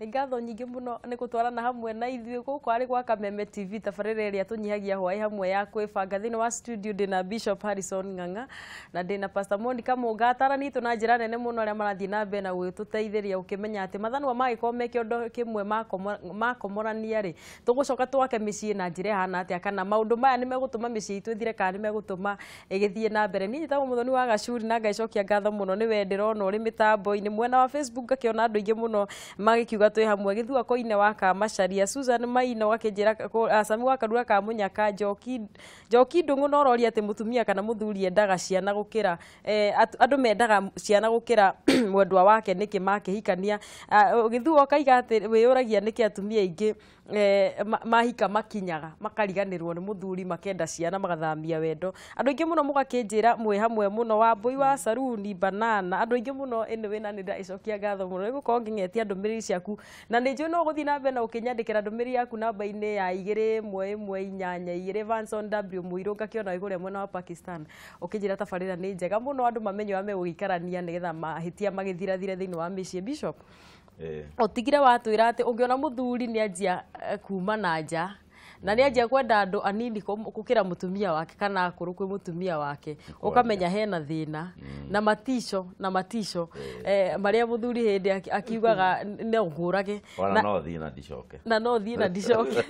Nĩ ngatho nyingĩ mũno nĩ gũtwarana hamwe na ithuĩ gũkũ arĩ gwa Kameme TV, tabarĩra ĩrĩa tũnyihagia hwaĩ hamwe ya kwĩbanga. Thĩinĩ wa studio ndĩna Bishop Harrison Ng'ang'a na ndĩna Pastor Monica Mũnga, atarani itũ na njĩra nene mũno, arĩa marathiĩ na mbere na gwĩtũteithĩria ũkĩmenya atĩ mathanwa magĩkorwo me kĩondo kĩmwe makomorania rĩ, tũgũcoka twake mĩciĩ na njĩra ĩhana atĩa, kana maũndũ maya nĩ megũtũma mĩciĩ itũ ĩthire kana nĩ megũtũma ĩgĩthiĩ na mbere. Niĩ njĩtagwo Mũthoni wa Gacuri na ngaicokia ngatho mũno nĩwe ndĩrona ũrĩ mĩtambo-inĩ. Mwena wa Facebook ngakĩona andũ aingĩ mũno magĩkiuga twĩ hamwe, Gĩthua Koine wa Kamacaria, Susan Maina ũgakĩnjĩra, Sami wa Karura ka Mũnyaka, Njoki Njoki Ndũng'ũ, no ũroria atĩ mũtumia kana mũthuri endaga ciana gũkĩra andũ mendaga ciana gũkĩra mwendwa wake nĩkĩ makĩhikania. Gĩthua ũkaiga atĩ wĩyũragia nĩkĩ atumia aingĩ mahika makinyaga makariganĩrwo nĩ mũthuri, makenda ciana, magathamia wendo. Andũ aingĩ mũno mũgakĩnjĩra mwĩ hamwe mũno, Wambui wa Saruni Banana, andũ aingĩ mũno. Anyway, na nĩ ndaicokia ngatho mũno nĩ gũkorwo ngĩng'etia ndũmĩrĩri ciaku, na nĩ njũĩ no ũgũthiĩ na mbere na ũkĩnyandĩkĩra ndũmĩrĩri yaku namba-inĩ ya 21182. Vanson W Mũirũ ngakĩona wĩ kũrĩa mwena wa Pakistan, ũkĩnjĩra tabarĩra nĩ njega mũno, andũ mamenye ũrĩa megũgĩikarania nĩgetha mahĩtia magĩthirathire thĩinĩ wa mĩciĩ. Bishop, ũtigire watwĩra atĩ ũngĩona mũthuri nĩ anjia kuma na nja na nĩ anjia kwenda andũ anini gũkĩra mũtumia wake kana akũrũ kwĩ mũtumia wake, ũkamenya hena thĩna na matico na matico marĩa mũthuri hĩndĩ akiugaga no ngũrage. Ona no thiĩ na ndicoke. Na no thiĩ na ndicoke.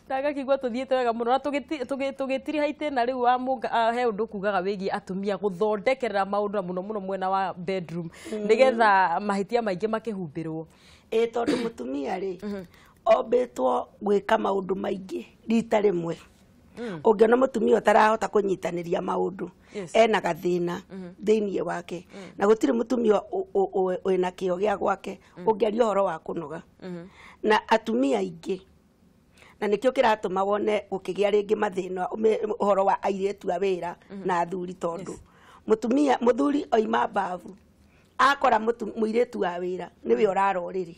Na ngakĩigua tũthiĩte wega mũno na tũgĩtiriha itĩna rĩu wa mũnga. He ũndũ kugaga wĩgiĩ atumia gũthondekerera maũndũ na mũno mũno mwena wa bedroom nĩgetha mahĩtia maingĩ makĩhumbĩrwo. Ĩ, tondũ mũtumia rĩ ombĩtwo gwĩka maũndũ maingĩ rita rĩmwe. Ũngĩona mũtumia ũtarahota kũnyitanĩria maũndũ, ena gathĩna thĩiniĩ wake, na gũtirĩ mũtumia wĩna kĩo gĩa gwake ũngĩaria ũhoro wa kũnoga. Na atumia aingĩ, na nĩkĩo kĩratũma wone gũkĩgĩa rĩngĩ mathĩna ũhoro wa airĩtu a wĩra na athuri, tondũ mũtumia, mũthuri oima mbabu akora mũirĩtu wa wĩra nĩwe ũrara ũrĩrĩ,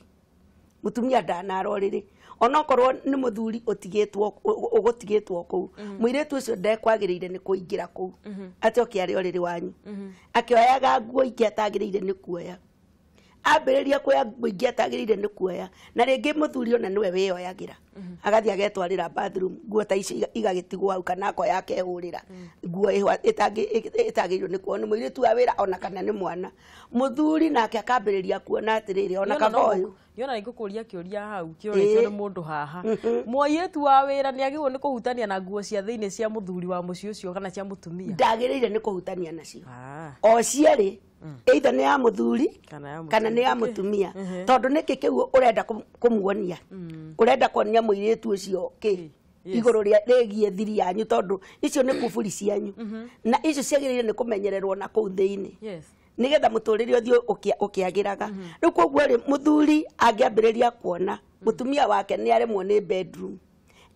mũtumia ndanara ũrĩrĩ. Onokorwo nĩ mũthuri ũtigĩtwo ũgũtigĩtwo kũu, mũirĩtu ũcio ndekwagĩrĩire nĩ kũingĩra kũu atĩ oke arĩ ũrĩrĩ wanyu akĩoyaga nguo ingĩ atagĩrĩire nĩ kuoya, ambĩrĩria kuoya nguo ingĩ atagĩrĩire nĩ kuoya. Na rĩngĩ mũthuri ona nĩwe wĩyoyagĩra, agathiĩ agetwarĩra bathroom nguo ta icio igagĩtigwo hau, kana akoya akehũrĩra nguo ĩtagĩrĩirwo nĩ kuoywo nĩ mũirĩtu wa wĩra ona kana nĩ mwana. Mũthuri nake akambĩrĩria kuona atĩrĩrĩ, ona kaba ũyũ. Niona nĩngũkũria kĩũria hau kĩũrĩtio nĩ mũndũ haha: mũirĩtu wa wĩra nĩ agĩrĩirwo nĩ kũhutania na nguo cia thĩinĩ cia mũthuri wa mũciĩ ũcio kana cia mũtumia? Ndagĩrĩire nĩ kũhutania nacio o cierĩ, either nĩ ya mũthuri kana nĩ ya mũtumia. Tondũ nĩkĩ kĩu ũrenda kũmuonia? Ũrenda kuonia mũirĩtu ũcio kĩ igũrũ rĩgiĩ thiri yanyu? Tondũ icio nĩ kuburi cianyu, na icio ciagĩrĩire nĩ kũmenyererwo na kũu thĩinĩ nigetha mũtũrĩre ũthiĩ ũkĩagĩraga. Rĩu koguo rĩ, mũthuri angĩambĩrĩria kuona mũtumia wake nĩ aremwo nĩ bedroom,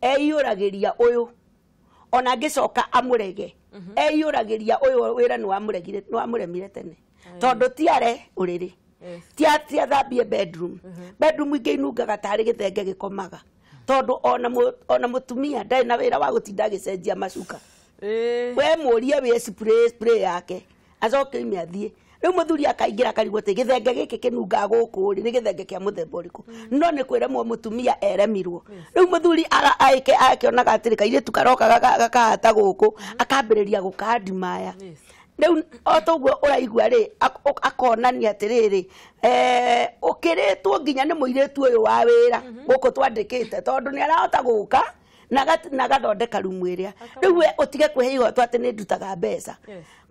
eiyũragĩria ũyũ, ona angĩcoka amũrege, eiyũragĩria ũyũ wĩra nĩ wamũregire, nĩ wamũremire tene, tondũ ti are ũrĩrĩ, ti athambie bedroom. Bedroom ingĩ inungaga tarĩ gĩthenge gĩkomaga, tondũ ona mũtumia ndarĩ na wĩra wa gũtinda agĩcenjia macuka. We mũrie wĩ spray spray yake acoke ime athiĩ. Rĩu mũthuri akaingĩra akarigwo atĩ gĩthenge gĩkĩ kĩnungaga gũkũ rĩ, nĩ gĩthenge kĩa mũthemba ũrĩkũ? No nĩ kwĩremwo mũtumia eremirwo. Rĩu mũthuri akĩonaga atĩrĩ, kairĩtu karoka gakahata gũkũ, akambĩrĩria gũkandimaya. Rĩu o toguo ũraigua rĩ, akonania atĩrĩrĩ, ũkĩrĩtwo nginya nĩ mũirĩtu ũyũ wa wĩra gũkũ twandĩkĩte, tondũ nĩ arahota gũka na agathondeka rumu ĩrĩa. Rĩu we ũtige kwĩhe ihoto atĩ nĩ ndutaga mbeca.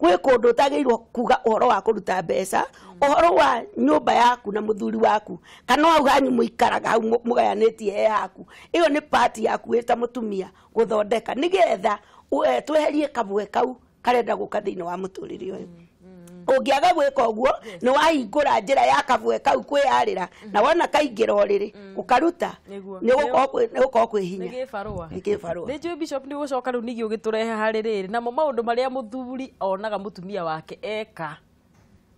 Gwĩ kũndũ ũtagĩrĩirwo kuga ũhoro wa kũruta mbeca, ũhoro wa nyũmba yaku na mũthuri waku kana hau hanyu mũikaraga hau mũgayanĩtie he haku, ĩyo nĩ part yaku wĩ ta mũtumia gũthondeka nĩgetha tweherie kabwe kau karenda gũka thĩinĩ wa mũtũrĩre ũyũ. Ũngĩaga gwĩka ũguo, nĩ wahingũra njĩra ya kabwe kau kwĩyarĩra, na wona kaingĩra ũrĩrĩ ũkaruta, nĩ gũkorwo kwĩ hinya. Nĩ gĩbarũa. Nĩ gĩbarũa. Nĩ njũĩ Bishop nĩ ũgũcoka rĩu ningĩ ũgĩtũrehe harĩ rĩrĩ namo maũndũ marĩa mũthuri onaga mũtumia wake eka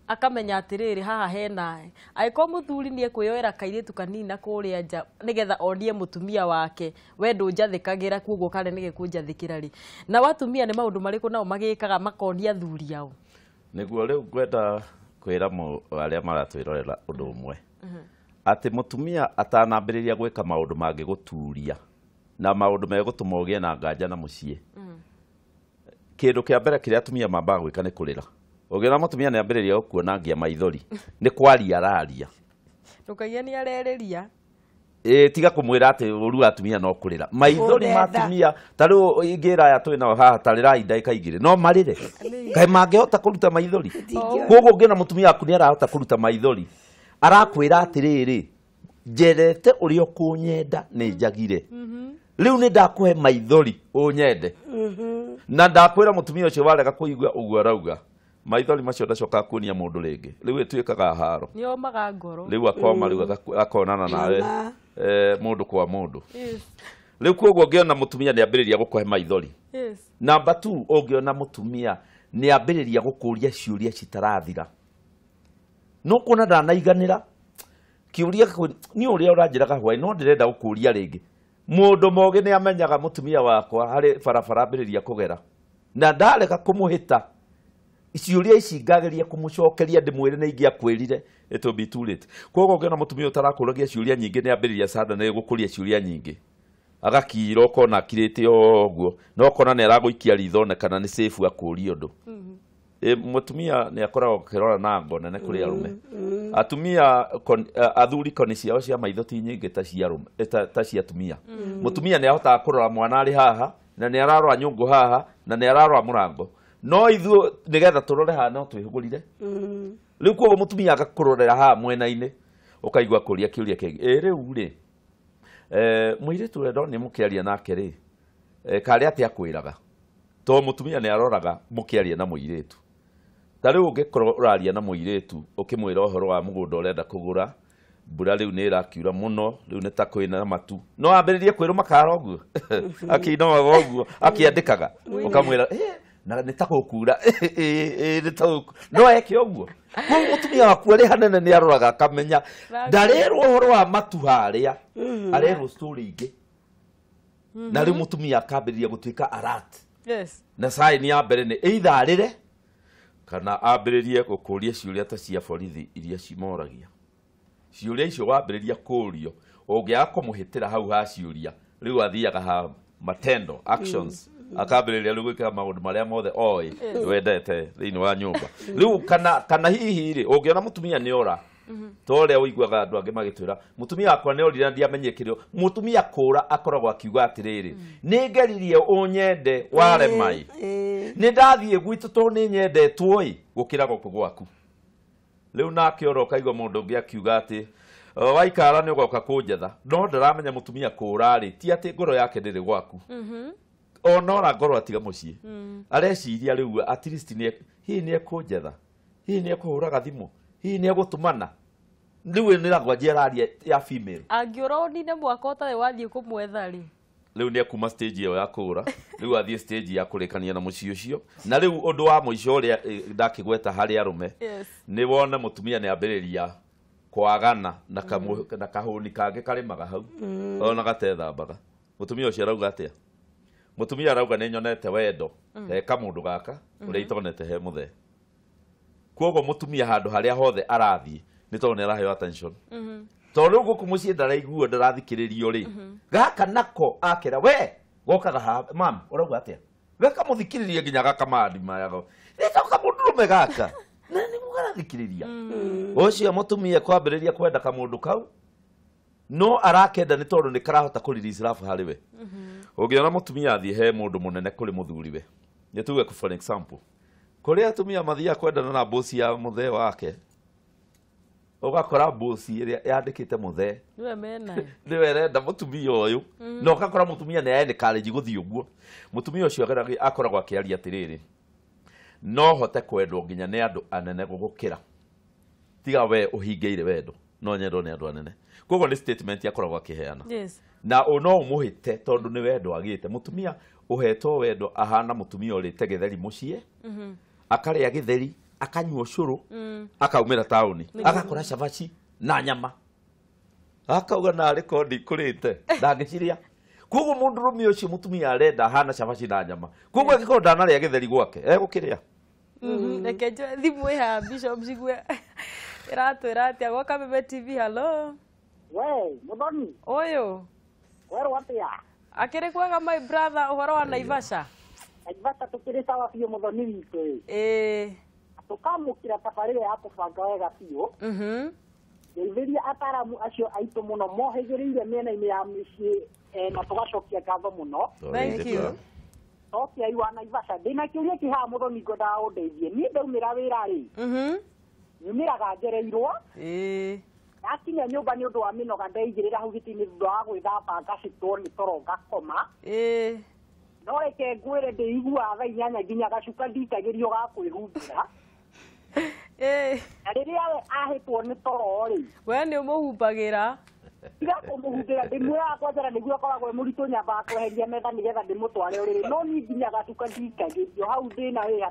akamenya atĩrĩrĩ, haha hena. Angĩkorwo mũthuri nĩ ekwĩyoera kairĩtu kanini na kũrĩa nja nĩgetha onie mũtumia wake we ndũnjathĩkagĩra, koguo kare nĩ gekũnjathĩkĩra rĩ, nao atumia nĩ maũndũ marĩkũ nao magĩkaga makonia athuri ao? Nĩguo rĩu ngwenda kwĩra arĩa maratwĩrorera ũndũ ũmwe. Atĩ mũtumia atanambĩrĩria gwĩka maũndũ mangĩgũturia na maũndũ megũtũma ũgĩe na nganja na mũciĩ. Kĩndũ kĩa mbere kĩrĩa atumia mambaga gwĩka nĩ kũrĩra. Ũngĩona mũtumia nĩ ambĩrĩria gũkuona ngia maithori nĩ kwaria araria. Ndũkaiye nĩ arerĩria. Tiga kũmwĩra atĩ ũru wa atumia no kũrĩra. Maithori ma atumia ta rĩu ingĩra aya twĩ nao haha ta rĩrai ndagĩka igĩrĩ no marĩre. Kaĩ mangĩhota kũruta maithori? Koguo ũngĩona mũtumia waku nĩ arahota kũruta maithori, arakwĩra atĩrĩrĩ, njerete ũrĩa ũkũnyenda nĩ njagire. Rĩu nĩ ndakũhe maithori ũnyende. Na ndakwĩra mũtumia ũcio warega kũigua ũguo arauga, maithori macio ndacokaga kuonia mũndũ rĩngĩ. Rĩu ĩtuĩkaga haro. Nĩomaga ngoro. Rĩu akoma rĩu akonana nawe mũndũ kwa mũndũ. Rĩu koguo ũngĩona mũtumia nĩambĩrĩria gũkũhe maithori. Number 2, ũngĩona mũtumia nĩambĩrĩria gũkũria ciũria citarathira. No kuona ndanaiganĩra kĩũria nĩ ũrĩa ũranjĩraga hwaĩ no ndĩrenda gũkũria rĩngĩ. Mũndũ mũgĩ nĩ amenyaga mũtumia wakwa harĩ barabara ambĩrĩria kũgera na ndarega kũmũhĩta ciũria ici ngageria kũmũcokeria ndĩmwĩre nĩ ingĩakwĩrire it will be too late. Koguo ũngĩona mũtumia ũtarakũragia ciũria nyingĩ nĩ ambĩrĩria sada nĩ gũkũria ciũria nyingĩ, agakira ũkona akirĩte ũguo no ũkona nĩ aragũikia ritho one kana nĩ safe akũrie ũndũ. Mũtumia nĩ akoragwo akĩrora na ngo nene kũrĩ arũme. Atumia athuri koni ciao cia maitho ti nyingĩ ta cia arũme ta cia atumia. Mũtumia nĩ ahotaga kũrora mwana arĩ haha na nĩ ararora nyũngũ haha na nĩ ararora mũrango, no ithuĩ nĩgetha tũrore haha no twĩhũgũrire. Rĩu koguo mũtumia agakũrorera haha mwena-inĩ ũkaigua kũria kĩũria kĩngĩ. Rĩu rĩ mũirĩtu ũrĩa ndonire mũkĩaria nake rĩ karĩa atĩa akwĩraga, tondũ mũtumia nĩ aroraga mũkĩaria na mũirĩtu. Ta rĩu ũngĩkorwo ũraria na mũirĩtu ũkĩmwĩra ũhoro wa mũgũnda ũrenda kũgũra, mbura rĩu nĩ ĩrakiura mũno, rĩu nĩ ta kwĩna matu, no ambĩrĩrie kwĩrũma kara ũguo akĩinogaga ũguo akĩandĩkaga, ũkamwĩra na nĩ ta gũkura nĩ ta gũkura, no eke ũguo. Koguo mũtumia waku arĩ hanene nĩ aroraga akamenya ndarerwo ũhoro wa matu harĩa, arerwo story ingĩ. Na rĩu mũtumia akambĩrĩria gũtuĩka alert. Na sign ya mbere nĩ either arĩre kana ambĩrĩrie gũkũria ciũria ta cia borithi iria cimoragia. Ciũria icio wambĩrĩria kũrio ũngĩaga kũmũhĩtĩra hau ha ciũria, rĩu athiaga ha matendo actions, akambĩrĩria rĩu gwĩka maũndũ marĩa mothe oĩ wendete thĩinĩ wa nyũmba. Rĩu kana hihi rĩ ũngĩona mũtumia nĩ ora, ta ũrĩa ũiguaga andũ angĩ magĩtwĩra mũtumia wakwa nĩ orire na ndiamenyire kĩrĩa. Mũtumia kũra akoragwo akiuga atĩrĩrĩ, nĩ ngeririe ũnyende warema ĩ, nĩ ndathiĩ gwitũ tondũ nĩ nyendetwo ĩ gũkĩra gũkũ gwaku. Rĩu nake ora ũkaigua mũndũ ũngĩ akiuga atĩ waikara nĩ ũgoka kũnjetha, no ndaramenya mũtumia kũra rĩ ti atĩ ngoro yake ndĩrĩ gwaku. Ona ora ngoro atiga mũciĩ, areciria rĩu at least hihi nĩ ekũnjetha, hihi nĩ ekũhũraga thimũ, hihi nĩ egũtũmana. Rĩu nĩ language araria ya female. Angĩũra ũnine mwaka ũtarĩ wathiĩ kũmwetha rĩ, rĩu nĩ ekuma stage ĩyo ya kũra, rĩu athiĩ stage ya kũrĩkania na mũciĩ ũcio. Na rĩu ũndũ wa mũico ũrĩa ndakĩgweta harĩ arũme nĩ wone mũtumia nĩ ambĩrĩria kwagana na kahũni kangĩ karĩmaga hau ona gatethambaga. Mũtumia ũcio arauga atĩa? Mũtumia arauga nĩ nyonete wendo he kamũndũ gaka ũrĩa itonete he mũthee. Koguo mũtumia handũ harĩa hothe arathiĩ nĩ tondũ nĩ araheo attention. Tondũ rĩu gũkũ mũciĩ ndaraiguo ndarathikĩrĩrio rĩ, gaka nako akera we gokaga ha mam ũrauga atĩa, we kamũthikĩrĩria nginya gakamandi mayago nĩ ta kamũndũrũme gaka na nĩ mũgarathikĩrĩria. Ũcio mũtumia kwambĩrĩria kwenda kamũndũ kau no arakenda nĩ tondũ nĩ karahota kũ release love harĩ we. Ũngĩona mũtumia athiĩ he mũndũ mũnene kũrĩ mũthuriwe, nĩ tuge for example kũrĩa atumia mathiaga kwendana na boss ya mũthee wake, ũgakora boss ĩrĩa yandĩkĩte mũthee nĩwe mena nĩwe arenda mũtumia ũyũ, na ũgakora mũtumia nĩ encourage gũthiĩ ũguo. Mũtumia ũcio akoragwo akĩaria atĩrĩrĩ, no hote kwendwo nginya nĩ andũ anene gũgũkĩra, tiga we ũhingĩire wendo, no nyendwo nĩ andũ anene. Koguo nĩ statement akoragwo akĩheana. Na no ũmũhĩte tondũ nĩ wendo agĩte. Mũtumia ũhetwo wendo ahana mũtumia ũrĩte gĩtheri mũciĩ, akarĩa gĩtheri, akanyua ũcũrũ, akaumĩra taũni, agakora cabaci na nyama, akauga narĩ korwo ndikũrĩte ndangĩcirĩa. Koguo mũndũrũme ũcio mũtumia arenda ahana cabaci na nyama, koguo angĩkorwo ndanarĩa gĩtheri gwake egũkĩrĩa. Reke njoe thimũ ĩ haha Bishop njigue ĩratwĩra atĩa. Gwa Kameme TV, hello. We, Muthoni. Ũyũ. Werwo atĩa? Akĩrĩ kwega my brother, ũhoro wa Naivasha? Naivasha tũkĩrĩ sawa biũ Muthoni witũ. Ĩĩ. Tũkamũkĩra tabarĩra ya kũbanga wega biũ. Ngeithĩria ataaramu acio aitũ mũno mohĩgĩrĩire mĩena-inĩ ya mĩciĩ na tũgacokia ngatho mũno. Thank you. Tokiai wa Naivasha ndĩna kĩũria kĩ haha Muthoni ngwendaga ũndeithie. Niĩ ndaumĩra wĩra rĩ, nyumĩraga njereirwo. Ĩĩ. Ndakinya nyũmba nĩ ũndũ wa mĩnoga ndeigĩrĩra hau gĩtĩ-inĩ thutha wa gwĩthamba ngacitwo nĩ toro ngakoma. Ĩĩ. No reke ngwĩre ndĩiguaga thaa inyanya nginya gacuka nditagĩrio ga kwĩhumbĩra. Ĩĩ. Na rĩrĩa we ahĩtwo nĩ toro rĩ, we nĩ ũmũhumbagĩra? Tiga kũmũhumbĩra, ndĩmwĩraga kwanjara nĩguo akoragwo e mũritũ, nyambaga kweheria metha nĩgetha ndĩmũtware ũrĩrĩ. No niĩ nginya gacuka ndikagĩrio hau ndĩna wĩra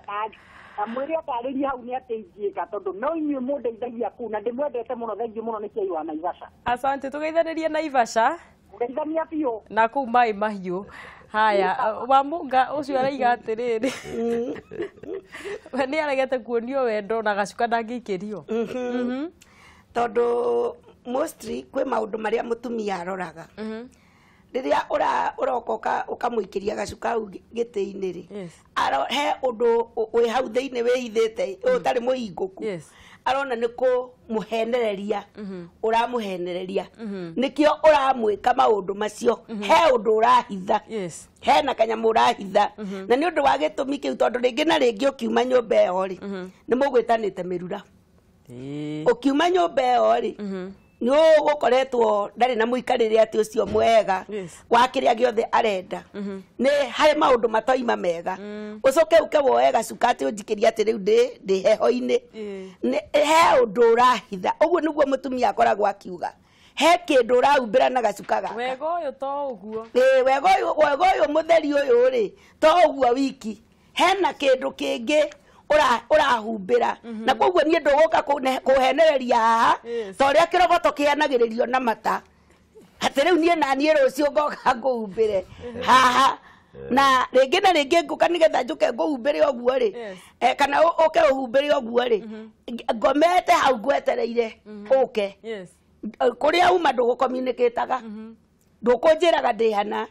ta mwĩre atarĩrie hau nĩ atĩ ingĩka tondũ no inyuĩ mũndeithagia kũu na ndĩmwendete mũno. Thengiũ mũno nĩ kĩai wa Naivasha. Asante, tũgeithanĩrie Naivasha. Kũgeithania biũ. Na kũu maĩ mahiũ. Haya, Wamunga ũcio araiga atĩrĩrĩ, we nĩ aregete kuonio wendo na gacuka ndangĩikĩrio. Tondũ mostly kwĩ maũndũ marĩa mũtumia aroraga. Rĩrĩa ũroka ũkamũikĩria gacuka hau gĩtĩ-inĩ rĩ, he ũndũ wĩ hau thĩinĩ wĩhithĩte ũtarĩ mũhingũku. Arona nĩ kũmũhenereria, ũramũhenereria, nĩkĩo ũramwĩka maũndũ macio. He ũndũ ũrahitha, hena kanyamũ ũrahitha, na nĩ ũndũ wa gĩtũmi kĩu tondũ rĩngĩ na rĩngĩ ũkiuma nyũmba ĩyo rĩ, nĩ mũgwĩtanĩte mĩrura. Ũkiuma nyũmba ĩyo rĩ, nĩ ũgũkoretwo ndarĩ na mũikarĩre atĩ ũcio mwega wa kĩrĩa gĩothe arenda. Nĩ harĩ maũndũ matoima mega. Ũcoke ũke woe gacuka atĩ ũnjikĩrie atĩ rĩu ndĩ heho-inĩ. He ũndũ ũrahitha. Ũguo nĩguo mũtumia akoragwo akiuga. He kĩndũ ũrahumbĩra na gacuka gaka. Wega ũyũ to ũguo. Ĩĩ, wega ũyũ mũtheri ũyũ rĩ, to ũguo wiki. Hena kĩndũ kĩngĩ ũrahumbĩra. Na koguo niĩ ndũgũka kũhenereria haha ta ũrĩa kĩrogoto kĩheanagĩrĩrio na mata. Atĩ rĩu niĩ na niĩ rũciũ ngoka ngũhumbĩre haha. Na rĩngĩ na rĩngĩ ngũka nĩgetha njũke ngũhumbĩre ũguo rĩ, kana ũke ũhumbĩre ũguo rĩ, ngomete hau ngwetereire ũke. Kũrĩa uma ndũgũkominikĩtaga. Ndũkũnjĩraga ndĩ hana.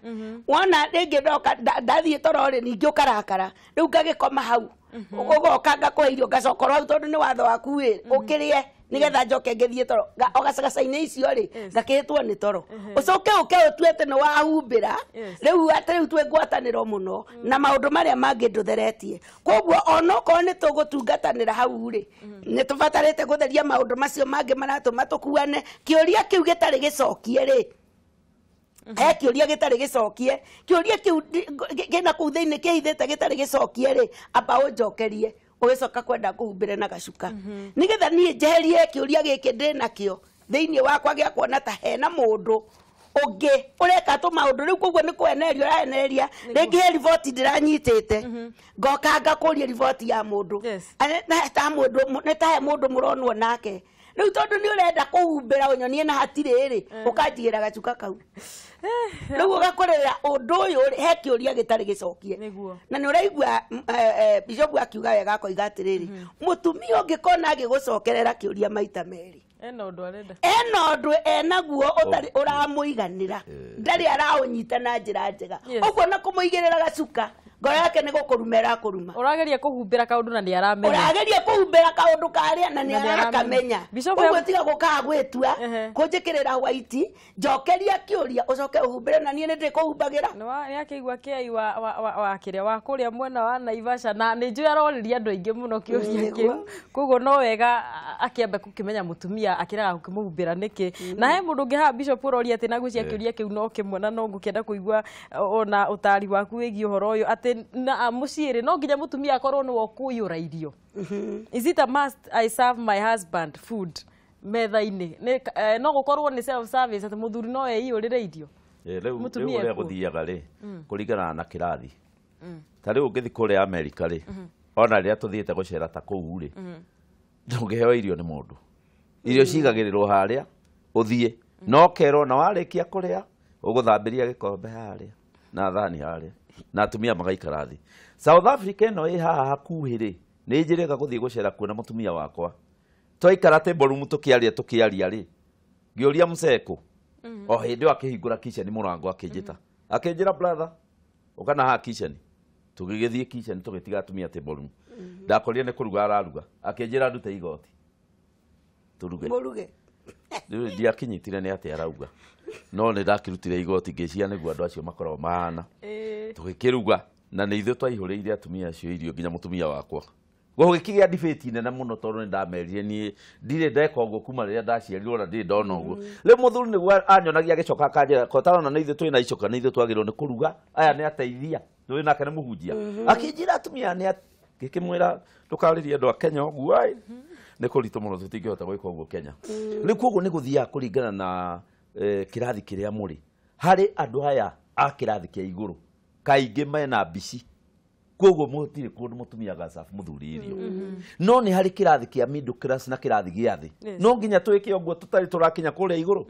Wona rĩngĩ ndoka ndathiĩ toro rĩ, ningĩ ũkarakara. Rĩu ngagĩkoma hau. Ũgoka ngakũhe irio ngacoka hau tondũ nĩ watho waku wĩ ũkĩrĩe nĩgetha njoke ngĩthiĩ toro. O gacagaca-inĩ icio rĩ, ngakĩhĩtwo nĩ toro. Ũcoke ũke ũtue atĩ nĩ wahumbĩra. Rĩu atĩ rĩu twĩ ngwatanĩro mũno na maũndũ marĩa mangĩ ndũtheretie. Koguo onokorwo nĩ tũgũtungatanĩra hau rĩ, nĩ tũbatarĩte gũtheria maũndũ macio mangĩ maratũma tũkuane. Kĩũria kĩu gĩtarĩ gĩcokie rĩ, he kĩũria gĩtarĩ gĩcokie, kĩũria kĩu kĩna kũu thĩinĩ kĩhithĩte gĩtarĩ gĩcokie rĩ, amba ũnjokerie ũgĩcoka kwenda ngũhumbĩre na gacuka. Nĩgetha niĩ njeherie kĩũria gĩkĩ ndĩ nakĩo thĩinĩ wakwa gĩa kuona ta hena mũndũ ũngĩ ũreka tũmaũndũ rĩu. Koguo nĩ kũhenereria ũrahenereria. Rĩngĩ he riboti ndĩranyitĩte, ngoka ngakũria riboti ya mũndũ nĩ ta he mũndũ mũronwo nake. Rĩu tondũ nĩ ũrenda kũhumbĩra ũnyonie na hatirĩ rĩ, ũkanjigĩra gacuka kau. Rĩu ũgakorera ũndũ ũyũ he kĩũria gĩtarĩ gĩcokie. Na nĩ ũraigua Bishop akiuga wega akoiga atĩrĩrĩ, mũtumia ũngĩkona agĩgũcokerera kĩũria maita merĩ, ena ũndũ arenda, ena ũndũ enaguo ũtarĩ ũramũiganĩra, ndarĩ araũnyita na njĩra njega. Ũguo na kũmũigĩrĩra gacuka, ngoro yake nĩ gũkũruma ĩrakũruma. Ũrageria kũhumbĩra kaũndũ na nĩ aramenya. Ũrageria kũhumbĩra kaũndũ karĩa na nĩ arakamenya. Ũguo tiga gũkaga gwĩtua kũnjĩkĩrĩra white, njokeria kĩũria ũcoke ũhumbĩre na niĩ nĩ ndĩkũhumbagĩra. Nĩ akĩigua kĩai wa kĩrĩa wa kũrĩa mwena wa Naivasha, na nĩ njũĩ arorĩria andũ aingĩ mũno kĩũria kĩu. Koguo no wega akĩambe gũkĩmenya mũtumia akĩrega gũkĩmũhumbĩra nĩkĩ. Na he mũndũ ũngĩ haha Bishop ũroria atĩ na ngwĩciria kĩũria kĩu no kĩmwe, na no ngũkĩenda kũigua ona ũtaari waku wĩgiĩ ũhoro ũyũ atĩ na mũciĩ rĩ, no nginya mũtumia akorwo nĩwe ũkũiyũra irio. Is it a must I serve my husband food metha-inĩ? No gũkorwo nĩ self service atĩ mũthuri no eiyũrĩre irio. Rĩu ũrĩa gũthiaga rĩ, kũringana na kĩrathi. Ta rĩu ũngĩthiĩ kũrĩa Amerika rĩ, ona rĩrĩa tũthiĩte gũcera ta kũu rĩ, ndũngĩheo irio nĩ mũndũ. Irio cigagĩrĩrwo harĩa ũthiĩ, no kerwo na warĩkia kũrĩa ũgũthambĩria gĩkombe harĩa na thani harĩa, na atumia magaikara thĩ. South Africa ĩno ĩ haha hakuhĩ rĩ, nĩ njĩrĩga gũthiĩ gũcera kuo na mũtumia wakwa. Twaikara table room tũkĩaria rĩ, Ngĩũria mceko o hĩndĩ ĩyo akĩhingũra kitchen mũrango akĩnjĩta. Akĩnjĩra brother, ũka na haha kitchen. Tũgĩgĩthiĩ kitchen tũgĩtiga atumia table room. Ndakorire nĩ kũruga araruga. Akĩnjĩra ndute igoti. Tũruge. Mũruge. Rĩu ndiakinyitire nĩ atĩa arauga. No nĩ ndakĩrutire igoti ngĩciria nĩguo andũ acio makoragwo mahana. Tũgĩkĩruga na nĩ ithuĩ twaihũrĩire atumia acio irio nginya mũtumia wakwa. Gũgĩkĩgĩa debate nene mũno tondũ nĩ ndamerire niĩ ndirĩ ndeka ũguo kuma rĩrĩa ndaciarirwo na ndirĩ ndona ũguo. Rĩu mũthuri nĩguo anyonagia agĩcoka akanjĩra ko tarona nĩ ithuĩ twĩna icoka nĩ ithuĩ twagĩrĩirwo nĩ kũruga aya nĩ ateithia nĩ nake nĩ mũhunjia. Akĩnjĩra atumia nĩ ngĩkĩmwĩra ndũkarĩrie andũ a Kenya ũguo ai nĩ kũritũ mũno tũtingĩhota gwĩka ũguo Kenya. Rĩu koguo nĩ gũthiaga kũringana na kĩrathi kĩrĩa mũrĩ. Harĩ andũ aya a kĩrathi kĩa igũrũ kaingĩ mena mbici koguo mũtirĩ kũndũ mũtumia agacabu mũthuri irio. No nĩ harĩ kĩrathi kĩa middle class na kĩrathi gĩa thĩ. No nginya twĩke ũguo tũtarĩ tũrakinya kũrĩa igũrũ.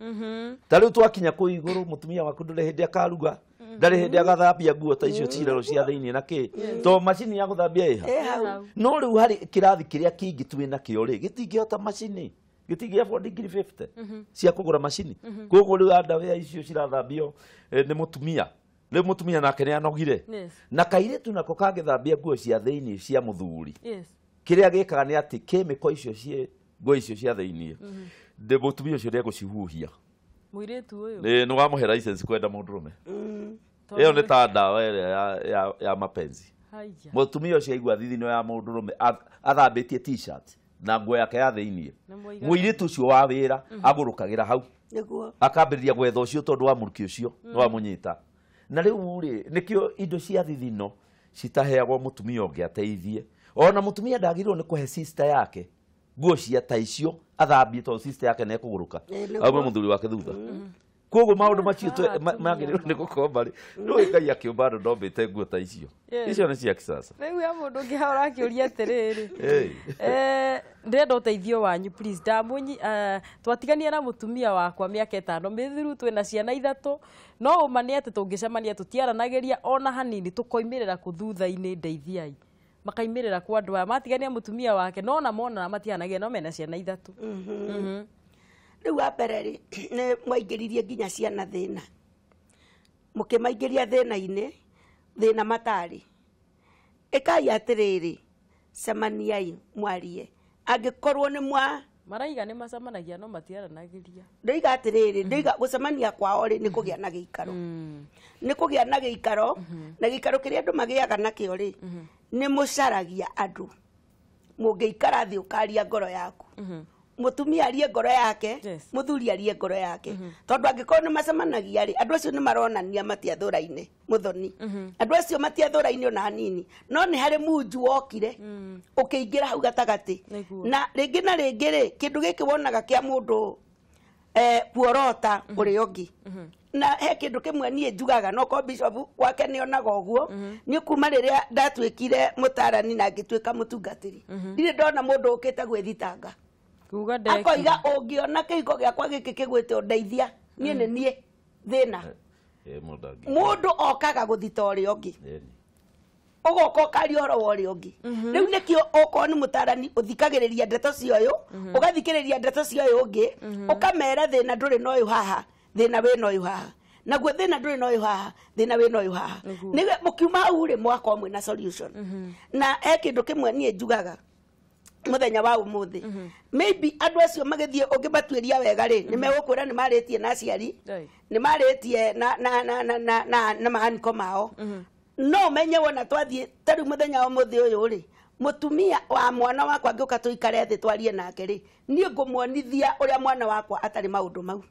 Ta rĩu twakinya kũu igũrũ mũtumia waku ndũrĩ hĩndĩ akaruga ndarĩ hĩndĩ agathambia nguo ta icio cirero cia thĩinĩ na kĩ to macini ya gũthambia ĩha. No rĩu harĩ kĩrathi kĩrĩa kĩingĩ twĩ nakĩo rĩ gĩtingĩhota macini gĩtingĩ afford ngiri 50 cia kũgũra macini. Koguo rĩu andawea icio cirathambio nĩ mũtumia. Rĩu mũtumia nake nĩ anogire. Na kairĩtu nako kangĩthambia nguo cia thĩinĩ cia mũthuri. Kĩrĩa gĩkaga nĩ atĩ kĩmĩko icio cie nguo icio cia thĩinĩ ndĩ mũtumia ũcio nĩegũcihuhia. Mũirĩtu ũyũ nĩ wamũhe license kwenda mũndũrũme. Ĩyo nĩ ta ndawa ĩrĩa ya mapenzi. Mũtumia ũcio aigua thithino ya mũndũrũme athambĩtie t-shirt na nguo yake ya thĩinĩ. Mũirĩtu ũcio wa wĩra agũrũkagĩra hau. Akambĩrĩria gwetha ũcio tondũ wa mũrukĩ ũcio nĩ wamũnyita. Na rĩu rĩ nĩkĩo indo cia thithino citaheagwo mũtumia ũngĩ ateithie. Ona mũtumia ndagĩrĩirwo nĩ kũhe sister yake nguo cia ta icio athambie tondũ sister yake nĩ ekũgũrũka aume mũthuri wake thutha. Koguo maũndũ macio magĩrĩirwo nĩ gũkorwo marĩ ndũĩ Ngai akĩũmba andũ ndombĩte nguo ta icio. Icio nĩ cia kisasa. Rĩu ya mũndũ ũngĩ hau ũrakĩũria atĩrĩrĩ ndĩrenda ũteithio wanyu please. Ndamũnyi twatigania na mũtumia wakwa mĩaka 5 mĩthiru twĩna ciana 3 no ũma nĩ atĩ tũngĩcemania tũtiaranagĩria ona hanini tũkoimĩrĩra kũ thutha-inĩ ndeithiai. Makaimĩrĩra kwa andũ aya matigania mũtumia wake no ona mona matianagia no mena ciana 3. Rĩu wa mbere rĩ nĩ mwaingĩririe nginya ciana thĩna. Mũkĩmaingĩria thĩna-inĩ thĩna matarĩ. Ĩkai atĩrĩrĩ cemaniai mwarie. Angĩkorwo nĩ mwa maraiga nĩ macemanagia no matiaranagĩria. Ndoiga atĩrĩrĩ ndoiga gũcemania kwao rĩ nĩ kũgĩa na gĩikaro. Nĩ kũgĩa na gĩikaro na gĩikaro kĩrĩa andũ magĩaga nakĩo rĩ nĩ mũcaragia andũ. Mũngĩikara thĩ ũkaria ngoro yaku. Mũtumia arie ngoro yake, mũthuri arie ngoro yake. Tondũ angĩkorwo nĩ macemanagia rĩ andũ acio nĩ maronania matiathũraine mũthoni. Andũ acio matiathũraine ona hanini. No nĩ harĩ munju wokire ũkĩingĩra hau gatagatĩ. Na rĩngĩ na rĩngĩ rĩ kĩndũ gĩkĩ wonaga kĩa mũndũ kuorota ũrĩa ũngĩ. Na he kĩndũ kĩmwe niĩ njugaga no ko bishop wake nĩonaga ũguo nĩ kuma rĩrĩa ndatuĩkire mũtarani na ngĩtuĩka mũtungatĩri. Ndirĩ ndona mũndũ ũkĩte gwĩthitanga. Akoiga ũngĩona kĩhiko gĩakwa gĩkĩ kĩgwĩte ũndeithia niĩ nĩ niĩ thĩna. Mũndũ okaga gũthita ũrĩa ũngĩ. Ũgoka ũkaria ũhoro wa ũrĩa ũngĩ. Rĩu nĩkĩo okorwo nĩ mũtarani ũthikagĩrĩria ndeto cia ũyũ, ũgathikĩrĩria ndeto cia ũyũ ũngĩ, ũkamera thĩna ndũrĩ na ũyũ haha, thĩna wĩna ũyũ haha. Naguo thĩna ndũrĩ na ũyũ haha, thĩna wĩna ũyũ haha. Nĩwe mũkiuma hau rĩ mwakorwo mwĩna solution. Na he kĩndũ kĩmwe niĩ njugaga muthenya wa umuthi. Maybe andũ acio magĩthiĩ ũngĩmatuĩria wega rĩ nĩ megũkwĩra nĩ marĩtie na aciari nĩ marĩtie na na na na na na na mahaniko mao. No menye wona twathiĩ ta rĩu mũthenya wa ũmũthĩ ũyũ rĩ mũtumia wa mwana wakwa angĩũka tũikare thĩ twarie nake rĩ niĩ ngũmuonithia ũrĩa mwana wakwa atarĩ maũndũ mau.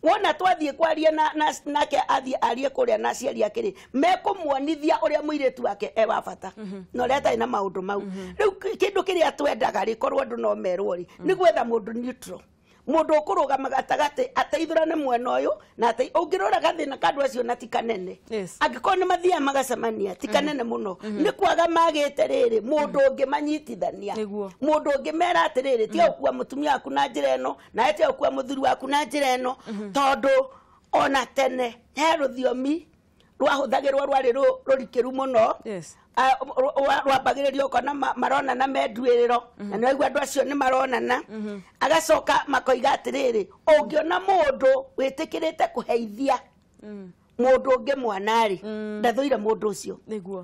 Wona twathiĩ kwaria na nake athiĩ arie kũrĩa na aciari ake rĩ mekũmuonithia ũrĩa mũirĩtu wake e wa bata na ũrĩa atarĩ na maũndũ mau. Rĩu kĩndũ kĩrĩa twendaga rĩ korwo andũ no merwo rĩ nĩ gwetha mũndũ neutral. Mũndũ ũkũrũgama gatagatĩ ateithũrane mwena ũyũ na ũngĩrora gathĩna ka andũ acio na ti kanene. Angĩkorwo nĩ mathiaga magacemania ti kanene mũno. Nĩ kwaga magĩte rĩrĩ mũndũ ũngĩ manyitithania. Mũndũ ũngĩ mera atĩrĩrĩ tiga gũkua mũtumia waku na njĩra ĩno nawe tiga gũkua mũthuri waku na njĩra ĩno tondũ ona tene he rũthiomi Rwahũthagĩrwo rwarĩ rũrikĩru mũno. Rwambagĩrĩrio ũkona maronana me nduĩrĩro, na nĩ waigua andũ acio nĩ maronana. Agacoka makoiga atĩrĩrĩ, ũngĩona mũndũ wĩtĩkĩrĩte kũheithia mũndũ ũngĩ mwana-rĩ, ndathũire mũndũ ũcio.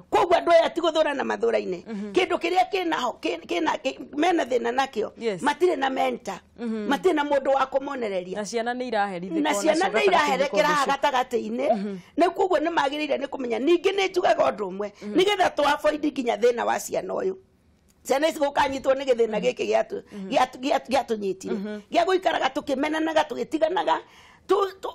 Koguo andũ aya ti gũthũrana mathũraine, kĩndũ kĩrĩa kĩnaho kĩna mena thĩna nakĩo, matirĩ na mentor, matirĩ na mũndũ wa kũmonereria, na ciana nĩ iraherithĩka, na ciana nĩ iraherekera haha gatagatĩ-inĩ. Nĩ koguo nĩ magĩrĩire nĩ kũmenya. Ningĩ nĩ njugaga ũndũ ũmwe nĩgetha tũ avoid nginya thĩna wa ciana ũyũ, ciana ici gũkanyitwo nĩ gĩthĩna gĩkĩ gĩatũnyitire gĩa gũikaraga tũkĩmenanaga tũgĩtiganaga.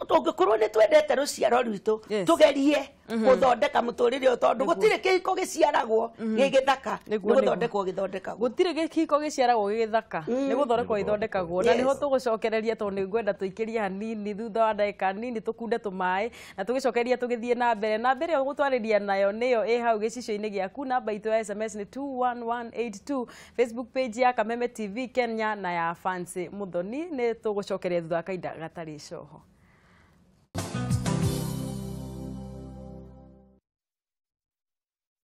Tũngĩkorwo nĩ twendete rũciaro rwitũ, tũgerie gũthondeka mũtũrĩre ũyũ, tondũ gũtirĩ kĩhiko gĩciaragwo gĩ gĩthaka, nĩ gũthondekwo gĩthondekagwo. Gũtirĩ gĩkiko gĩciaragwo gĩ gĩthaka, nĩ gũthondekwo gĩthondekagwo. Na nĩho tũgũcokereria, tondũ nĩ ngwenda tũikĩrie hanini thutha wa ndagĩka nini, tũkunde tũmaĩ na tũgĩcokereria tũgĩthiĩ na mbere. Na mbere ĩyo gũtwarĩria nayo nĩyo ĩ hau gĩcicio-inĩ gĩaku. Namba itũ ya SMS nĩ 21182, Facebook page ya Kameme TV Kenya na ya Fancy Muthoni. Nĩ tũgũcokereria thutha wa kahinda gatarĩ coho.